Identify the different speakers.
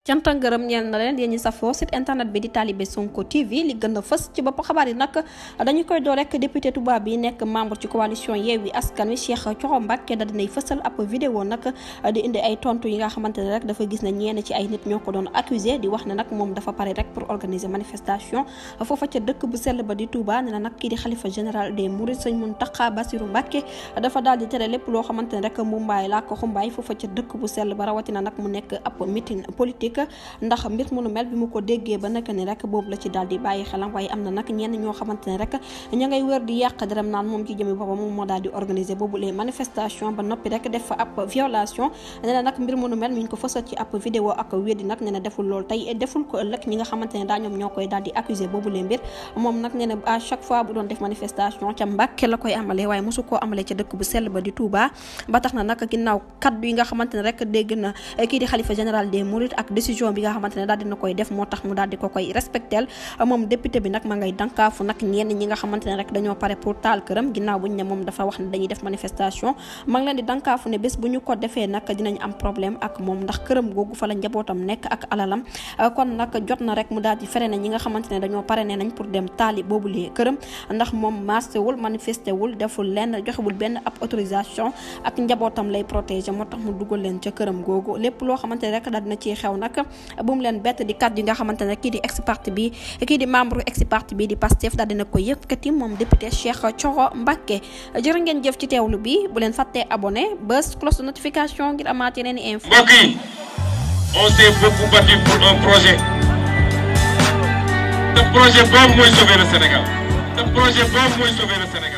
Speaker 1: canta ngërëm ñeel na leen yéen ñi safoo site internet bi di Talibé Sonko TV li gën a fës ci bopp xabaar yi nag dañu koy door rek député Touba bi nekk membre ci coalition Yewwi Askan Wi Cheikh Thioro Mbacké da dinay fësal ab vidéo nag di indi ay tontu yi nga xamante ne rek dafa gis ne ñenn ci ay nit ñoo ko doon accusé di wax ne nag moom dafa pare rek pour organiser manifestation foofa ca dëkk bu sell ba di Touba ne na nag kii di xalifa général des Mourides Sëñ Mountakha Bassirou Mbacké dafa daal di tere lépp loo xamante ne rek mumbaay laa ko xumbaay foofa ca dëkk bu sell ba rawatina nag mu nekk ab meeting politique ndax mbir mu nu mel bi mu ko déggee ba naka ni rek boobu la ci daal di bàyyi xelam waaye am na nag ñenn ñoo xamante ne rek ña ngay wër di yàq deram naan moom ci jëmi boppam moom moo daal di organiser boobu les manifestation ba noppi rek def fa ab violation nee na nag mbir mu nu mel mi ngi ko fësal ci ab vidéo ak weddi nag nee na deful loolu tey deful ko ëllëg ñi nga xamante ne daa ñoom ñoo koy daal di accuser boobu les mbir moom nag nee na à chaque fois bu doon def manifestation ca Mbàkke la koy amalee waaye mosu koo amalee ca dëkk bu sell ba di Touba ba tax na nag ginnaaw kaddu yi nga xamante ne rek dégg na kii di xalifa général des Mourides ak décision bi nga xamante ne daal dina koy def moo tax mu daal di ko koy respectel moom député bi nag ma ngay dankaafu nag ñenn ñi nga xamante ne rek dañoo pare pour taal këram ginnaaw buñ ne moom dafa wax ne dañuy def manifestation ma ngi leen di dankaafu ne bés bu ñu ko defee nag dinañ am problème ak moom ndax këram googu fa la njabootam nekk ak alalam kon nag jot na rek mu daal di fere na ñi nga xamante ne dañoo pare ne nañ pour dem taali boobu lee këram ndax moom massé wul manifesté wul deful lenn joxewul benn ab autorisation ak njabootam lay protéger moo tax mu dugal leen ca këram googu lépp loo xamante ne rek daal dina ciy xew nag bu mu leen bett di kàddu yi nga xamante ne kii di ex parti bi kii di membre ex parti bi di Pastef daal dina ko yëkkati moom député Cheikh Thioro Mbacké jërë ngeen jëf ci teewlu bi bu leen fàttee abonné bës cloche de notification ngir amaat yeneen i info.
Speaker 2: mbokk yi on s'est beaucoup battu pour un projet te projet boobu mooy sauver le Sénégal te projet boobu mooy sauver le Sénégal.